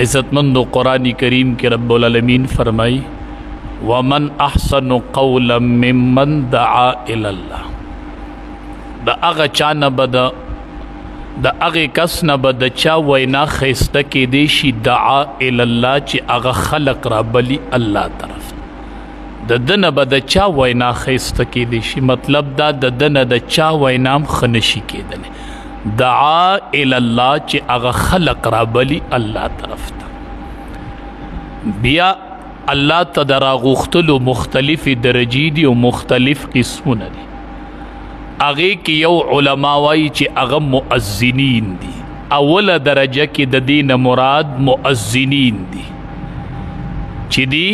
عزتمند قرآن کریم کې رب العالمین فرمایي ومن احسن قولا ممن دعا الى الله. د هغه چا نه به د هغې کس نه به د چا وینا ښایسته کېدی شي دعا الی الله چې هغه خلق رابلي الله طرف. د ده نه به د چا وینا ښایسته کېدی شي، مطلب دا د ده نه د چا وینا هم ښه نه شي کېدلی. دعا الی الله چې هغه خلق رابلي الله طرف ته. بیا الله ته د راغوښتلو مختلفې درجې دي او مختلف قسمونه دي. هغې کې یو علما وایي چې هغه مؤذنین دي. اوله درجه کې د دې نه مراد مؤذنین دي چې دی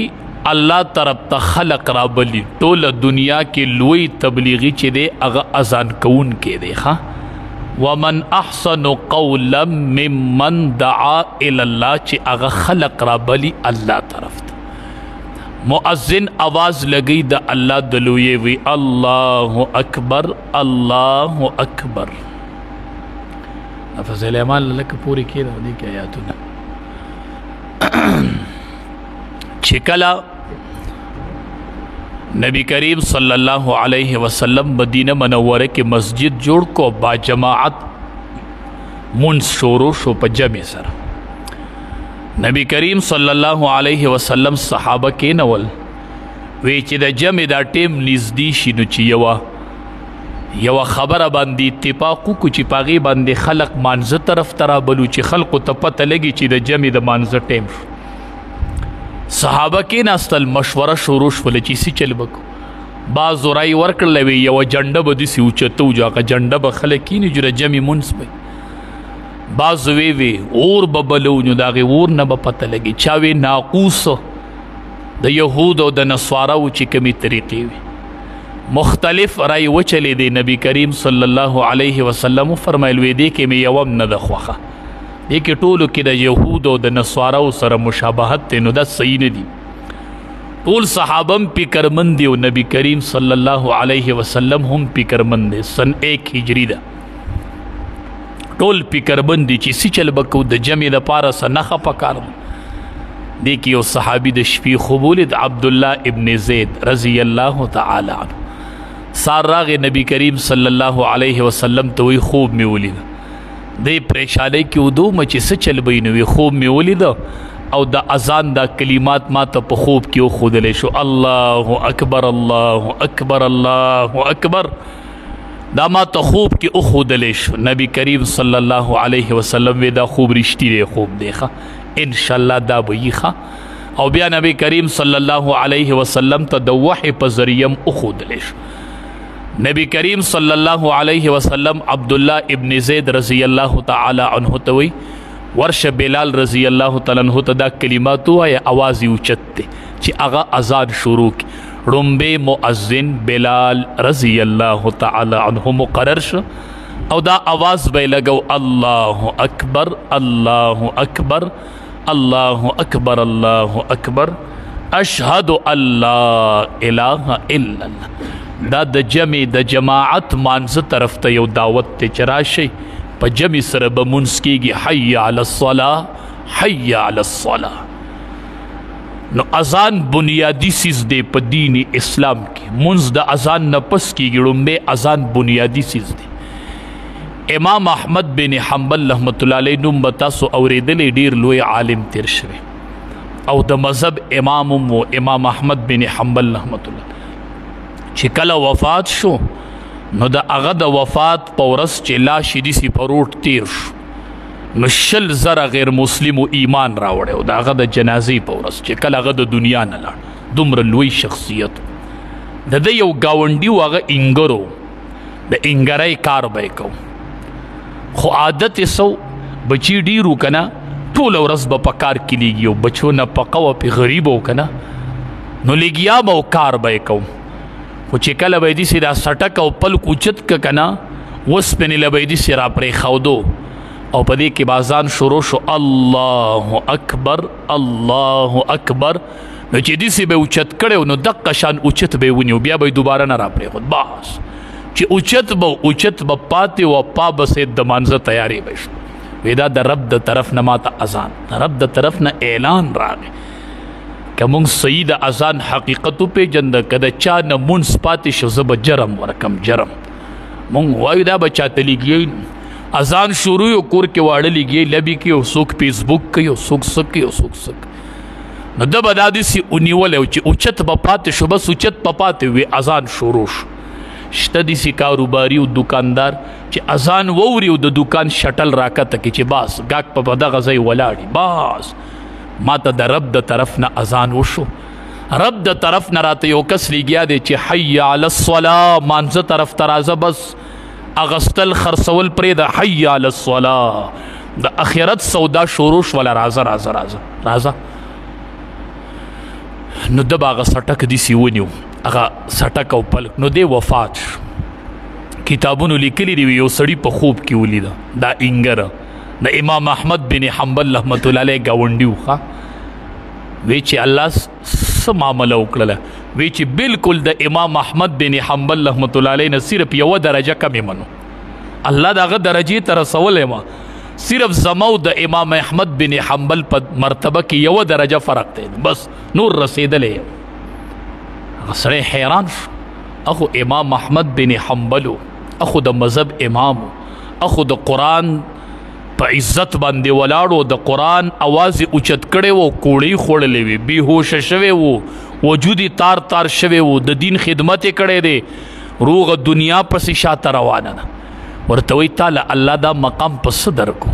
الله طرف ته خلق رابلي. ټوله دنیا کې لوی تبلیغي چې دی هغه اذان کوونکی دی. ښه، ومن احسن قولا ممن دعا الی الله چې هغه خلق رابلي الله طرف ته. مؤذن اواز لګي د الله د لوی وی الله اکبر الله اکبر. فضیل اعمال لکه پوری کېده دې کې آیاتونه چې کله نبی کریم صلی الله علیه وسلم مدینه منوره کې مسجد جوړ کو با جماعت منځ شروع شو په جمع سره. نبی کریم صلی الله علیه وسلم صحابه کینول وی چې د جمع دا ټیم نږدې شي نو چې یوه خبره باندې اتفاق وکړو چې په هغې باندې خلق مانځه طرف ته رابلو چې خلقو ته پته لګي چې د جمع د مانځه ټیم شو. صحابه کېناستل، مشوره شروع شوله چې څه چل به کوو. بعضو رای ورکړله وی یوه جنډه به داسې اوچتو جو هغه جنډه به خلک کښېني چې د جمع مونځ به. بعضو وی وی اور به بلو نو د هغې اور نه به پته لګي. چا وی ناقوس د یهود او د نصاراو چې کومې طریقې وي. مختلف رای وچلې دی. نبی کریم صلی الله علیه وسلم وفرمایل وی دې کې مې یوه هم نه ده خوښه، دې کې ټولو کې د یهود او د نصاراو سره مشابهت دی نو دا صحیح نه دي. ټول صحابه هم فکرمند دي او نبی کریم صلی الله علیه وسلم هم فکرمند دی. سن 1 هجري ده. ټول فکرمند دي چې څه چل به کوو د جمع دپاره څه نښه پکار ده. دې کې یو صحابي د شپې خوب ولید، عبدالله ابن زید رضی الله تعالی عنه. سار راغی نبی کریم صلی الله علیه وسلم ته وایي خوب مې ولید. دې پریشانۍ کې ودو مه چې څه چل به یې نو وي. خوب مې ولید او د اذان دا کلمات ما ته په خوب کې وښودلی شو، الله اکبر الله اکبر الله اکبر. دا ما ته خوب کې وښودلی شو. نبی کریم صلی الله علیه وسلم وی دا خوب رښتینی خوب دی، ښه انشاءالله دا به یي. ښه، او بیا نبی کریم صلی الله علیه وسلم ته د وحی په ذریعه هم وښودلی شو. نبی کریم صلی الله علیه وسلم عبدالله ابن زید رضی الله تعالی عنه ته وی ورشه بلال رضی الله تعالی عنه ته دا کلمات ووایه، اواز یې اوچت دی چې هغه اذان شروع کړي. ړومبی مؤذن بلال رضی الله تعالی عنه مقرر شو او دا اواز به یې لګو الله اکبر الله اکبر الله اکبر الله اکبر اشهد ان لا اله الا الله. دا د جمع د جماعت مانځه طرف ته یو دعوت دی چې راشئ په جمع سره به مونځ کېږي. حي علی الصلاة حي علی الصلاة. نو اذان بنیادی څیز دی په دین اسلام کې. مونځ د اذان نه پس کېږي، ړومبی اذان بنیادی څیز دی. امام احمد بن حنبل رحمت الله علیه نوم به تاسو اورېدلی، ډېر لوی عالم تېر شوی او د مذهب امام هم و. امام احمد بن حنبل رحمت الله چې کله وفات شو نو د هغه د وفات په ورځ چې لاش یې داسې په روډ تېر شو نو 20,000 غیر مسلمو ایمان راوړی او د هغه د جنازې په ورځ چې کله هغه د دنیا نه لاړ. دومره لوی شخصیت. د ده یو ګاونډي و، هغه انګر و، د انګرۍ کار به یې کو، خو عادت یې څه و، بچي ډېر و که نه، ټوله ورځ به په کار کې لېږي او بچو نفقه وه پرې، غریب و که نه، نو لګیا به و کار به یې کو. خو چې کله به یې داسې دا څټک او پلک اوچت که که نه، وسپنې له به یې داسې راپرېښودو او په دې کې به اذان شروع شو الله اکبر الله اکبر. نو چې داسې به یې اوچت کړی نو دقه شان اوچت به یې ونیو، بیا به یې دوباره نه راپرېښود. بس چې اوچت به اوچت به پاتې و، پا به سې د مانځه تیارې به شو. وی دا د رب د طرف نه ماته اذان، د رب د طرف نه اعلان راغی. که مونږ صحیح د اذان حقیقت وپېژند، که د چا نه مونځ پاتې شو زه به جرم ورکم، جرم. مونږ وایو دا به چاته لګیږي، اذان شروع یو کور کې واړه لګیږي، لبي کې او څوک فیسبوک کوي او څوک څه کوي او څوک څه کوي. نو ده به دا داسې ونیولی چې اوچت به پاتې شو، بس اوچت به پاتې وي، اذان شروع شو. شته داسې کاروباري او دکاندار چې اذان ووري او د دکان شټل راکته کړي چې بس ګاک په دغه ځای ولاړي، بس ما ته د رب د طرف نه اذان وشو. رب د طرف نه راته یو کس لګیا دی چې حي علی الصلاة، مانځه طرف ته راځه، بس اغستل خرڅول پرېږده، حي علی الصلاة، د اخرت سودا شروع شوله، راځه راځه راځه راځه. نو ده به هغه څټک داسې ونیو، هغه څټک او پلک، نو دی وفات شو. کتابونو لیکلي دي یو سړي په خوب کې ولیده دا انګره د امام احمد بن حنبل رحمت الله علیه ګاونډي وخه، وی چې الله څه معامله وکړله، وی چې بالکل د امام احمد بن حنبل رحمت الله علیه نه صرف یوه درجه کمې منو، الله د هغه درجې ته رسولی ما، صرف زما او د امام احمد بن حنبل په مرتبه کې یوه درجه فرق دی، بس نور رسېدلی یم. هغه سړی حیران شو، اخو امام احمد بن حنبل، اخو د مذهب امام، اخو د قرآن په عزت باندې ولاړو، د قرآن اواز یې اوچت کړی و، کوړۍ خوړلې وې، بېهوشه شوی و، وجود یې تار تار شوی و، د دین خدمت یې کړی دی، روغه دنیا پسې شاته روانه ده. ورته وایي تا له الله دا مقام په څه درکو؟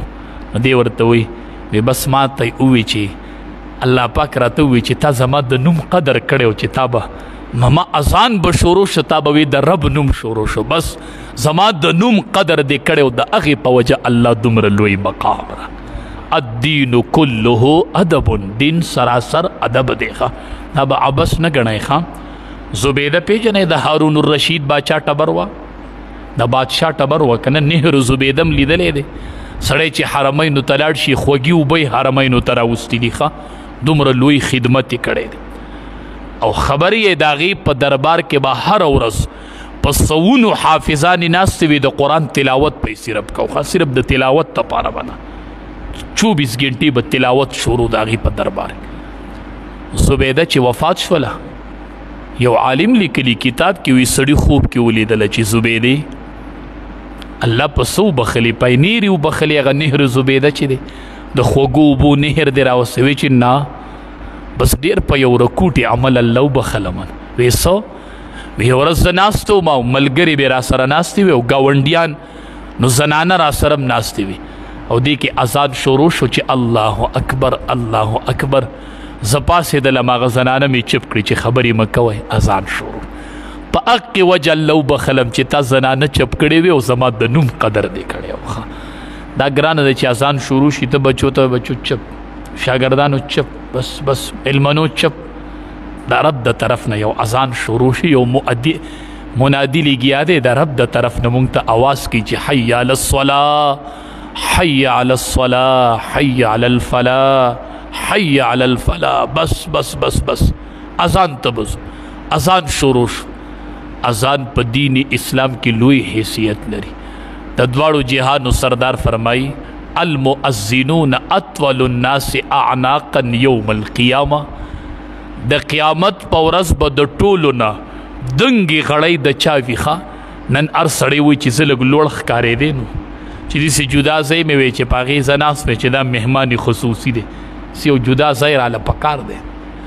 نو دی ورته وایي وی بس ما ته یې ووایي چې الله پاک راته ووایي چې تا زما د نوم قدر کړی و، چې تا به ما اذان به شروع شو، تا به وي د رب نوم شروع شو، بس زما د نوم قدر دې کړی او د هغې په وجه الله دومره لوی مقام را. الدین کله ادب، دین سراسر ادب دی. ښه دا به عبس نه ګڼئ. ښه زبیده پېژنئ؟ د هارون الرشید باچا ټبر وه، د بادشاه ټبر وه که نه؟ نهر زبیده هم لیدلی دی، سړی چې حرمینو ته لاړ شي خوږې اوبه یې حرمینو ته راوستي دي. ښه دومره لوی خدمت یې کړی دی. او خبرې یې د هغې په دربار کې به هره ورځ په سوونو حافظانې ناستې وي، د قرآن تلاوت به یې صرف کو، ښه صرف د تلاوت دپاره به نه، 24 ګنټې به تلاوت شروع د هغې په دربار کې. زبیده چې وفات شوله، یو عالم لیکلي کتاب کې وي سړي خوب کې ولیدله چې زبیدې الله په څه وبخښلې، پاینیرې وبخښلې، هغه نهر زبیده چې دی د خوږو اوبو نهر دی راوستی. وی چې نه، بس ډېر په یو رکوټي عمل الله وبخښله من. وی څه؟ وی یوه ورځ زه ناست وم او ملګري به راسره ناستې وي او ګاونډیان، نو زنانه راسره هم ناستې وي، او دې کې اذان شروع شو چې الله اکبر الله اکبر. زه پاڅېدلم، هغه زنانه مې چپ کړې چې خبرې مه کوئ، اذان شروع. په حق وجه الله وبخښلم چې تا زنانه چپ کړې وې او زما د نوم قدر دې کړی و. ښه دا ګرانه ده چې اذان شروع شي ته بچو ته بچو چپ، شاګردانو چپ، بس بس علمنو چپ. د رب د طرف نه یو اذان شروع شي، یو منادي لګیا دی د رب د طرف نه مونږ ته اواز کوي چې حي علی الصلاة، حي علی الصلاة، حي علی الفلاح، حي علی الفلاح. بس بس بس بس اذان ته بس اذان شروع شو. اذان په دین اسلام کې لوی حیثیت لري. د دواړو جهانو سردار فرمایي المؤذنون اطول الناس اعناقا یوم القیامه. د قیامت په ورځ به د ټولو نه دنګې غړۍ د چا وي؟ ښه نن هر سړی وایي چې زه لږ لوړ ښکارېدی، نو چې داسې جدا ځای مې وی چې په هغې زه ناست وی چې دا مهمان خصوصي دی، داسې یو جدا ځای راله پکار دی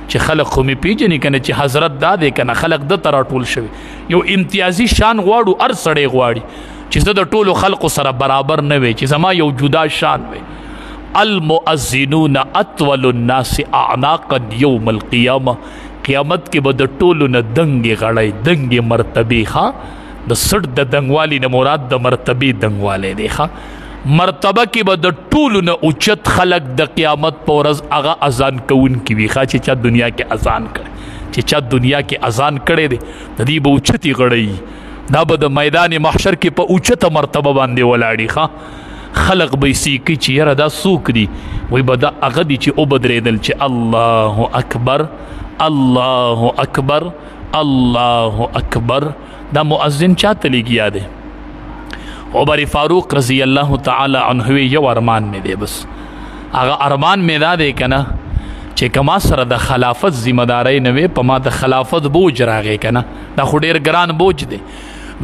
چې خلک خو مې پېژني که نه، چې حضرت دا دی که نه، خلک ده ته راټول شوي. یو امتیازي شان غواړو، هر سړی غواړي چې زه د ټولو خلقو سره برابر نه وی، چې زما یو جدا شان وی. المؤذنون اطول الناس اعناقا یوم القیامه. قیامت کې به د ټولو نه دنګې غړی، دنګې مرتبې، ښه د سټ د دنګوالي نه مراد د مرتبې دنګوالی دی، ښه مرتبه کې به د ټولو نه اوچت خلک د قیامت په ورځ هغه اذان کوونکي وي، ښه چې چا دنیا کې اذان کړی، چې چا دنیا کې اذان کړی دی د دې به اوچتې غړی، دا به د میدان محشر کې په اوچته مرتبه باندې ولاړي. ښه خلق به یې سیکي چې یاره دا څوک دي؟ وایي به دا هغه دي چې وبدرېدل چې الله اکبر الله اکبر الله اکبر. دا مؤذن چاته لګیا دی؟ عمر فاروق رضی الله تعالی عنه یو ارمان مې دی، بس هغه ارمان مې دا دی کنه چې کما سره د خلافت ذمہ داري نه وي، په ما د خلافت بوج راغی کنه، دا خو ډیر ګران بوج دی.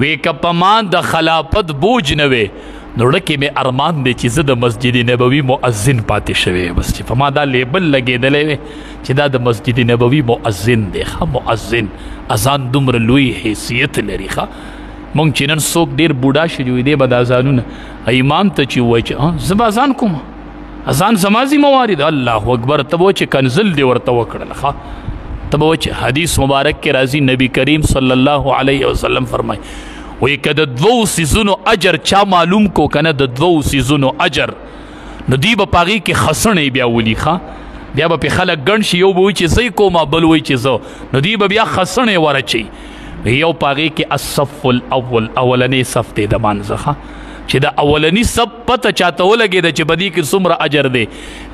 وی که په ما د خلافت بوج نه وي نو ړکې مې ارمان دی چې زه د مسجد نبوي مؤذن پاتې شوی، بس چې په ما دا لیبل لګېدلی وي چې دا د مسجد نبوي مؤذن دی. ښه مؤذن اذان دومره لوی حیثیت لري. ښه مونږ چې نن څوک ډېر بوډا شي وي دی به د اذانونه امام ته چې ووایي چې زه به اذان کوم، اذان زما ذمه واري ده، الله اکبر، ته به چې کنزل دې ورته وکړل. ښه ته به چې حدیث مبارک کې راځي نبی کریم صلی الله علیه وسلم فرمایي وی که د دوو څیزونو اجر چا معلوم کو کنه، د دوو څیزونو اجر، نو دی به په هغې کې خسڼې بیا ولي. ښه بیا به پې خلک ګڼ شي، یو به وایي چې زه یې کوم، بل وایي چې زه، نو دی به بیا خسڼې ورچوي. یو په هغې کې الصف الاول، اولنی صف دی د مانځه. ښه چې د اولنی صف پته چاته ولګېده چې په دې کې څومره اجر دی،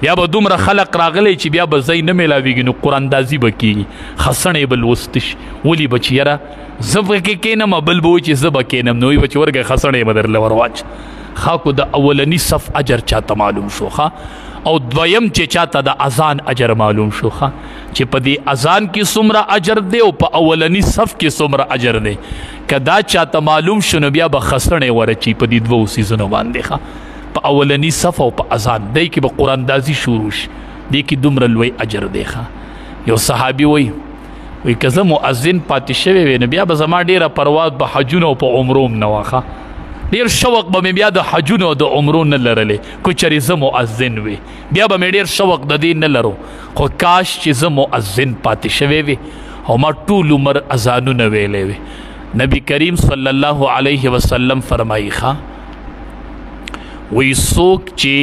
بیا به دومره خلق راغلی چې بیا به ځای نه میلاویږي، نو قراندازي به کېږي، خسڼې به لوست شي، ولي به چې یاره زه به کې کښېنم، بل به وایي چې زه به کښېنم، نو وایي به چې ورګه خسڼې به درله ورواچ. ښه کو د اولني صف اجر چاته معلوم شو. ښه او دویم چې چاته د اذان اجر معلوم شو، ښه چې په دې اذان کې څومره اجر دی او په اولني صف کې څومره اجر دی، که دا چاته معلوم شو نو بیا به خسڼې ورچي په دې دوو څیزونو باندې. ښه په اولني صف او په اذان دی کې به قراندازي شروع شي، دې کې دومره لوی اجر دی. ښه یو صحابي وایي وی که زه مؤذن پاتې شوی وی نو بیا به زما ډېره پروا په حجونو او په عمرو هم نه وه. ښه ډېر شوق به مې بیا د حجونو او د عمرو نه لرلې، که چېرې زه مؤذن وی بیا به مې ډېر شوق د دې نه لرو، خو کاش چې زه مؤذن پاتې شوی وی او ما ټول عمر اذانونه ویلی وی. نبی کریم صلی الله علیه وسلم فرمایي ښه وی څوک چې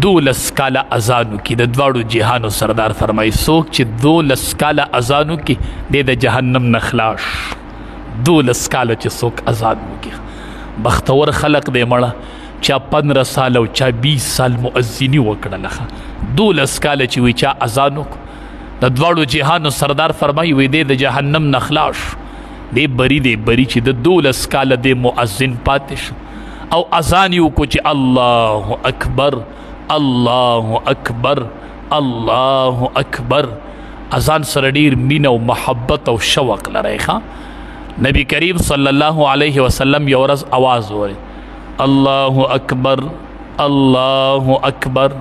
12 کاله اذان وکړي، د دواړو جهانو سردار فرمایي څوک چې 12 کاله اذان وکړي دی د جهنم نه خلاص. 12 کاله چې څوک اذان وکړي، بختور خلق دی مړه، چا 15 سال او چا 20 سال مؤذني وکړله. ښه 12 کاله چې وي چا اذان وکړو، د دواړو جهانو سردار فرمایي وی دی د جهنم نه خلاص دی، بری دی بری چې د 12 کاله دی مؤذن پاتې شو او اذان یې وکړو چې الله اکبر الله اکبر الله اکبر. اذان سره ډیر مینه او محبت او شوق لري. ښه نبی کریم صلی الله علیه وسلم یو ورځ اواز ووري الله اکبر الله اکبر.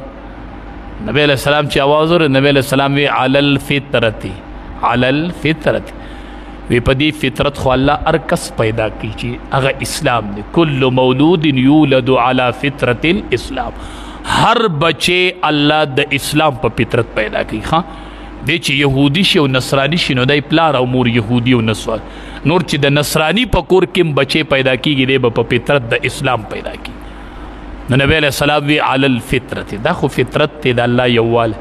نبی علیہ السلام چې اواز ووري، نبی علیہ السلام وی علی الفطرت، علی الفطرت، وی په دې فطرت خو الله هر کس پیدا کوي چې هغه اسلام دی. کل مولود یولد علی فطرت الاسلام، هر بچی الله د اسلام په فطرت پیدا کوي. ښه دی چې یهودي شي او نصراني شي نو دی پلار او مور یهودي او نصراني، نور چې د نصراني په کور کې بچی پیدا کیږي دی به په فطرت د اسلام پیدا کیږي. نو نبی علیہ السلام وی علی الفطرت، دا خو فطرت دی د الله یووالی.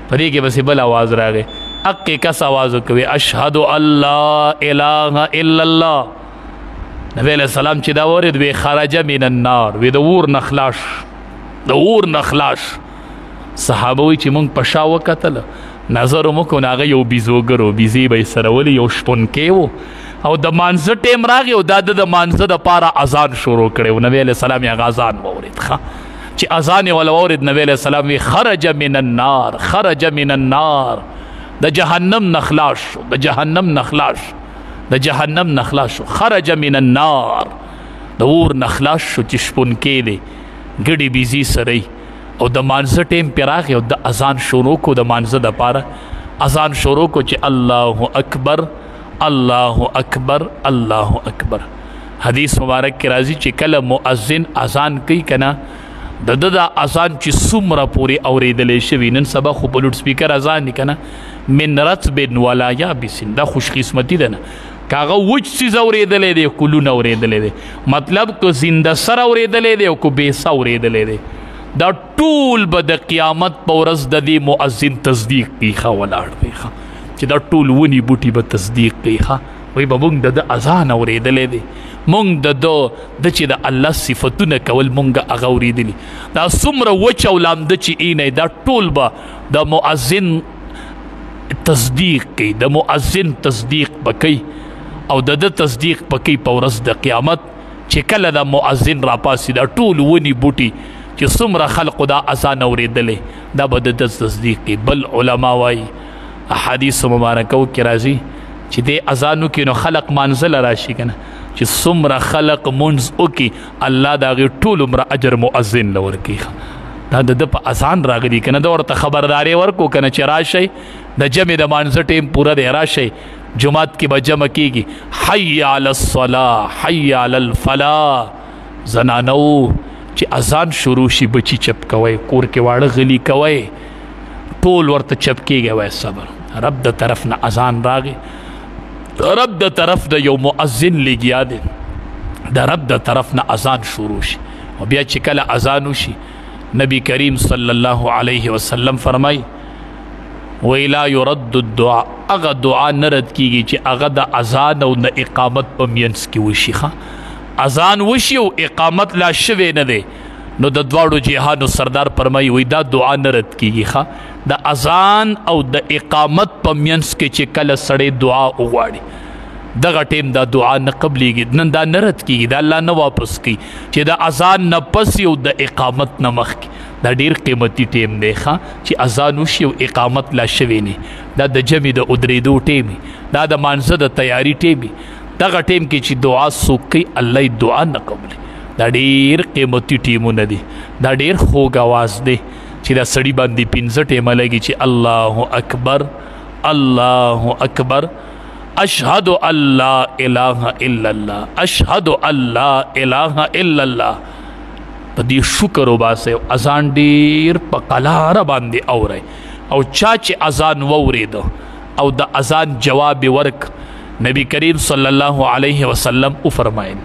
په دې کې بس بل اواز راغی، اقې کس اواز وکوي اشهد ان لا اله الا الله. نبی علیہ السلام چې دا واورېد وی خرج من النار، وی د اور نه خلاص، د اور نه خلاص. صحابه وایي چې مونږ په شا وکتله، نظر مو وکړو، نو هغه یو بیزوګر و، بیزې به یې سره ولي، یو شپونکی و، او د مانځه ټایم راغی او دا د مانځه دپاره اذان شروع کړی و. نبی علیه السلام یې هغه اذان واورېد. ښه چې اذان یې وله واورېد، نبی علیه السلام وی خرج من النار، خرج من النار، د جهنم نه خلاص شو، د جهنم نه خلاص شو، د جهنم نه خلاص شو، خرج من النار، د اور نه خلاص شو چې شپونکی دی، ګډې بیزې سره او د مانځه ټایم پرې راغی او د اذان شروع کو، د مانځه دپاره اذان شروع کو چې الله اکبر الله اکبر الله اکبر. حدیث مبارک کې راځي چې کله مؤذن اذان کوي که نه، د ده دا اذان چې څومره پورې اورېدلی شوي، نن سبا خو په لوډ سپیکر اذان دی که نه، من رطب ولا یابس، دا خوشقسمتي ده نه، که هغه وچ څیز اورېدلی دی، کلونه اورېدلی دی، مطلب که زنده سر اورېدلی دی او که بې سه اورېدلی دی، دا ټول به د قیامت په ورځ د دې مؤذن تصدیق کوي. ښه ولاړ دی، ښه چې دا ټول ونې بوټي به تصدیق کوي. ښه وایي به مونږ د ده اذان اورېدلی دی، مونږ د ده د چې د الله صفتونه کول مونږ هغه اورېدلي، دا څومره وچ او لامده چې اینی دا ټول به د مؤذن تصدیق کوي، د مؤذن تصدیق به کوي او د ده تصدیق به کوي په ورځ د قیامت. چې کله دا مؤذن راپاسي، دا ټول ونی بوټي چې څومره خلقو دا اذان اورېدلی، دا به د ده تصدیق کوي. بل علما وایي احادیث مبارکو کې راځي چې دې اذان وکړي نو خلق مانځله راشي که نه، چې څومره خلق مونځ وکړي الله د هغې ټول عمره اجر مؤذن له ورکوي. دا د ده په اذان راغلي که نه، ده ورته خبرداری ورکو که نه چې راشئ د جمع د مانځه ټیم پوره دی، راشئ جومات کې به جمع کیږي. حي علی الصلاة حي علی الفلاح. زنانو چې اذان شروع شي بچي چپ کوئ، کور کې واړه غلي کوئ، ټول ورته چپ کیږي. وای صبر، رب د طرف نه اذان راغی، رب د طرف د یو مؤذن لګیا دی، د رب د طرف نه اذان شروع شي. او بیا چې کله اذان وشي نبی کریم صلی الله علیه وسلم فرمای ویلا يرد الدعاء، هغه دعا نه رد کیږي چې هغه د اذان او د اقامت په منځ کې وشي. ښه اذان وشي او اقامت لا شوی نه دی، نو د دواړو جهانو سردار فرمایي وی دا دعا نه رد کیږي. ښه د اذان او د اقامت په منځ کې چې کله سړی دعا وغواړي دغه ټیم دا دعا نه قبلیږي، نن دا نه رد کیږي، دا الله نه واپس کوي چې د اذان نه پس او د اقامت نه مخکې. دا ډیر قیمتي ټیم دی ښه چې اذان وشي او اقامت لا شوی نه، دا د جمع د ودرېدو ټیم، دا د مانځه د تیاری ټیم، دغه ټیم کې چې دعا څوک کوي الله یې دعا نه قبلوي. دا ډیر قیمتي ټیمونه دي، دا ډیر خوږ اواز دی چې دا سړي باندې 5 ټیمه لګي چې الله اکبر الله اکبر، اشهد ان لا اله الا الله، اشهد ان لا اله الا الله. په دې شکر وباسئ. اذان ډیر په قلاره باندې اورئ، او چا چې اذان واورېده او د اذان جواب یې ورک، نبی کریم صلی الله علیه وسلم وفرمایل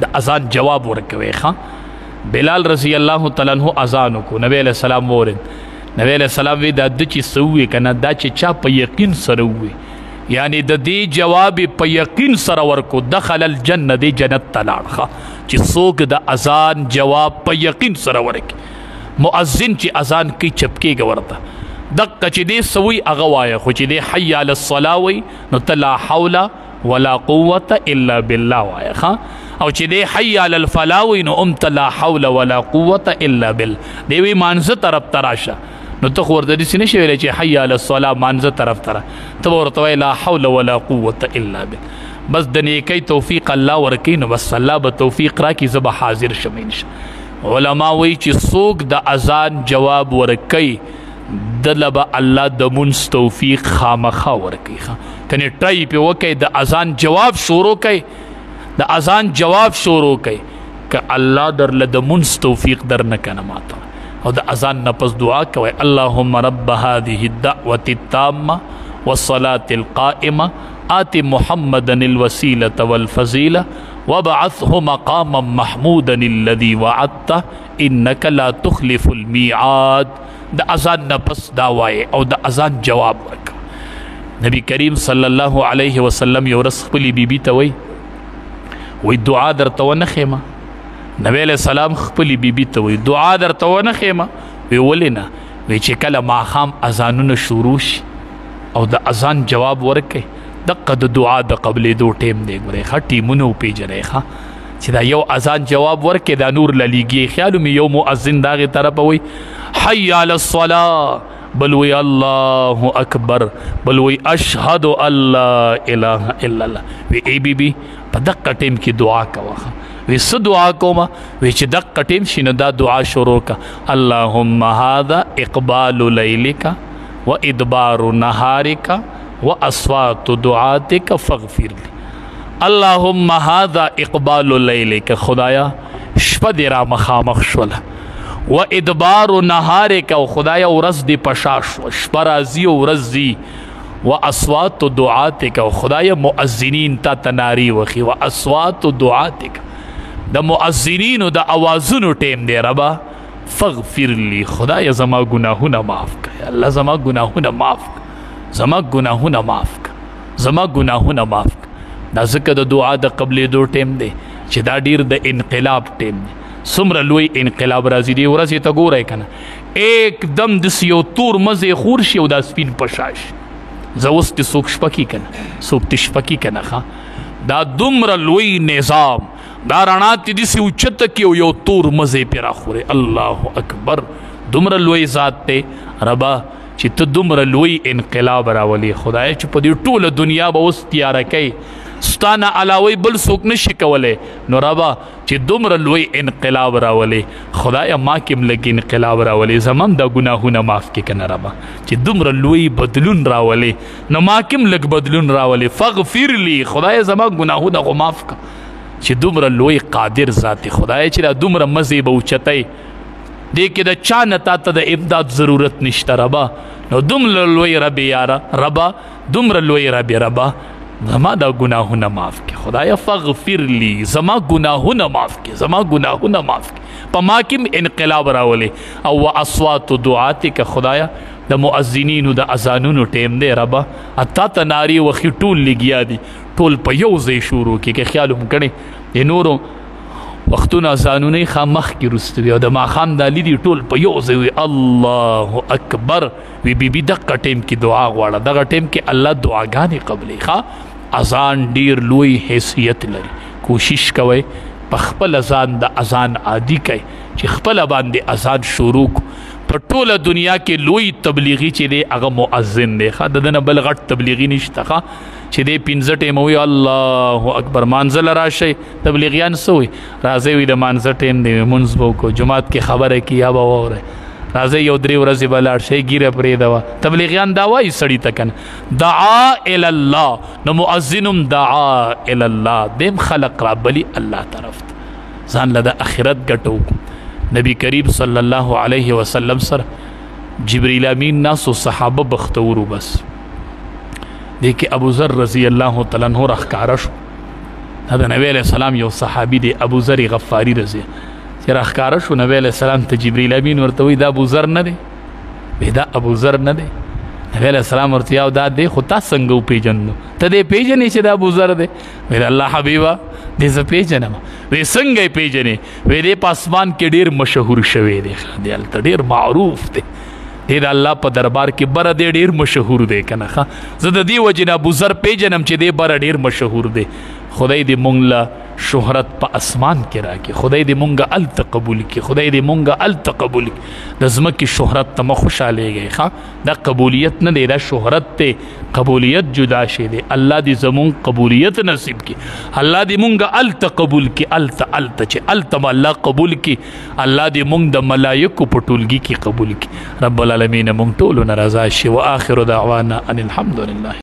د اذان جواب ورکوي. ښه بلال رضی الله تعالی عنہ اذان وکړو، نبی علیہ السلام واورېد، نبی علیہ السلام وی دا د چې څه ووې که نه، دا چې چا په یقین سره ووې، یعنی د دې جواب په یقین سره ورکو، دخل الجنه، دی جنت ته لاړ. ښه چې څوک د اذان جواب په یقین سره ورکي، مؤذن چې اذان کوي چپ کېږه ورته، دقه چې دې څه وایي هغه وایه، خو چې دې حي علی الصلاة وایي نو ته لا حول ولا قوة الا بالله وایه. ښه او چې دې حي علی الفلاح وایي نو هم ته لا حول ولا قوة الا بالله. دی وایي مانځه طرف ته راشه، نو ته خو ورته داسې نه شې ویلی چې حي علی الصلاة مانځه طرف ته را، ته به ورته وایې لا حول ولا قوة الا بالله. بس د نیکۍ توفیق الله ورکوي، نو بس الله به توفیق راکړي، زه به حاضر شم انشاءالله. علما وایي چې څوک د اذان جواب ورکوي دله به الله د مونځ توفیق خامخا ورکوي. ښه کنې ټای پې وکئ، د اذان جواب شروع کئ، د اذان جواب شروع کئ، که الله درله د مونځ توفیق در نه کنه ماته. او د اذان نه پس دعا کوئ، اللهم رب هذه الدعوة التامة والصلاة القائمة آت محمدا الوسيلة والفضيلة وابعثه مقاما محمودا الذي وعدته إنك لا تخلف الميعاد. د اذان نه پس دا وایې او د اذان جواب ورکړه. نبی کریم صلی الله علیه وسلم یو ورځ خپلې بیبي ته وایي، وایي دعا درته ونه ښیمه. نبی علیہ السلام خپلې بیبي ته وایي دعا درته ونه ښیمه. وایي ولې نه؟ وایي چې کله ماښام اذانونه شروع شي او د اذان جواب ورکړئ، دقه د دعا د قبلېدو ټیم دی. ګورئ ښه ټیمونه وپېژنئ، ښه چې دا یو اذان جواب ورکړي دا نور للیږي. خیال مې یو مؤذن د هغې طرفه وایي حي علی الصلاة، بل وی الله اکبر، بل وی اشهد ان لا اله الا الله. وی ای بی بی په دقه ټیم کې دعا کوه. وی څه دعا کومه؟ وی چې دقه ټیم شي نو دا دعا شروع که، اللهم هذا اقبال لیلک و ادبار نهارک و اصوات دعاتک فاغفر لی. اللهم هذا اقبال لیلک، خدایا شپه دې را مخامخ شوله، و ادبار نهارک، او خدایا ورځ دې په شا شوه، شپه راځي او ورځ ځي، و اصوات دعاتک، او خدایا مؤذنین تا ته نارې وخي، و اصوات دعاتک، د مؤذنینو د اوازونو ټیم دی ربا، فاغفر لی، خدایا زما ګناهونه معاف کړه، الله زما ګناهونه معاف کړه، زما ګناهونه معاف کړه، زما ګناهونه معاف کړه. دا ځکه د دعا د قبلېدو ټیم دی چې دا ډیر د انقلاب ټیم دی. څومره لوی انقلاب راځي دی ورځې ته ګورئ که نه، ایک دم داسې یو تور مزی خور شي او دا سپین په شا شي. زه اوس دې څوک شپه کي که نه، څوک دې شپه کي که نه. ښه دا دومره لوی نظام دا رڼا تی داسې اوچته کړي او یو تور مزی پرې راخوري. الله اکبر، دومره لوی ذات دی ربا چې ته دومره لوی انقلاب راولې خدای چې په دې ټوله دنیا به اوس تیاره کوي، ستا نه علاوه بل څوک نشي کولی. نو ربا چې دومره لوی انقلاب راولې خدای ما کې هم لږ انقلاب راولې، زما هم دا ګناهونه معاف کړې که نه ربا، چې دومره لوی بدلون راولې نو ما کې هم لږ بدلون راولې. فاغفر لي، خدای زما ګناهونه خو معاف کړه چې دومره لوی قادر ذات خدای چې دا دومره مزې به اوچتوي، دې کې د چا نه تا ته د امداد ضرورت نشته ربا. نو دومره لوی رب یاره ربا، دومره لوی رب ربا، زما دا ګناهونه معاف کړې خدایه. فاغفر لي، زما ګناهونه معاف کړې، زما ګناهونه معاف کړې، په ما کې هم انقلاب راولې. او واصوات دعاتک خدایه د مؤذنینو د اذانونو ټیم دی ربا، تا ته نارې وخي ټول لګیا دي، ټول په یو ځای شروع کړي. که خیال هم کړې د نورو وختونه اذانونه یې ښه مخکې وروسته وي او د ماښام دا لیدي ټول په یو ځای وي الله اکبر وي. بي بي دقه ټیم کې دعا غواړه، دغه ټیم کې الله دعاګانې قبلوي. ښه اذان ډیر لوی حیثیت لري، کوشش کوئ په خپل ځان د اذان عادي کړئ چې خپله باندې اذان شروع کړو. په ټوله دنیا کې لوی تبلیغي چې دی هغه مؤذن دی. ښه د ده نه بل غټ تبلیغي نشته. ښه چې دی 5 ټیمه وي الله اکبر مانځه له راشئ، تبلیغیان څه وایي؟ راځئ وي د مانځه ټیم دی، مونځ به وکړو، جومات کې خبره کړي یا به واورئ، راځئ یو 3 ورځې به لاړ شئ، ږیره پرېږده وه. تبلیغیان دا وایي سړي ته که نه، دعا الی الله، نو مؤذن هم دعا الی الله، دیم خلق رابلي الله طرف ته، ځان له د آخرت ګټه وکړو. نبی کریم صلی الله علیه وسلم سره جبریل امین ناس او صحابه بختورو. بس دې کې ابو ذر رضی الله تعالی عنہ راښکاره شو. دا د نبی علیه السلام یو صحابي دی، ابو ذر غفاري رضی، چې راښکاره شو نبی علیه السلام ته جبریل امین ورته وایي دا ابو ذر نه دی؟ وایي دا ابو ذر نه دی. نبی علیه السلام ورته یاو دا دی، خو تا څنګه وپېژندو؟ ته دې پېژنې چې دا ابو ذر دی؟ وایي د الله حبیبه دې زه پېژنم. وایي څنګه یې پېژنې؟ وایي دی په اسمان کې ډېر مشهور شوی دی، دی هلته ډېر معروف دی، دی د الله په دربار کې بره دی ډېر مشهور دی که نه. ښه زه د دې وجې نه ابو ذر پېژنم چې دی بره ډېر مشهور دی. خدای دې مونږ له شهرت په اسمان کې راکړي، خدای دې مونږ هلته قبول کړي، خدای دې مونږ هلته قبول کړي. د ځمکې شهرت ته مه خوشحالېږئ. ښه دا قبولیت نه دی، دا شهرت دی، قبولیت جدا شی دی. الله دې زمونږ قبولیت نصیب کړي، الله دې مونږ هلته قبول کړي، هلته هلته چې هلته به الله قبول کړي، الله دې مونږ د ملایکو په ټولګي کې قبول کړي. رب العالمین مونږ ټولو نه رضا شي. وآخر دعوانا ان الحمد لله.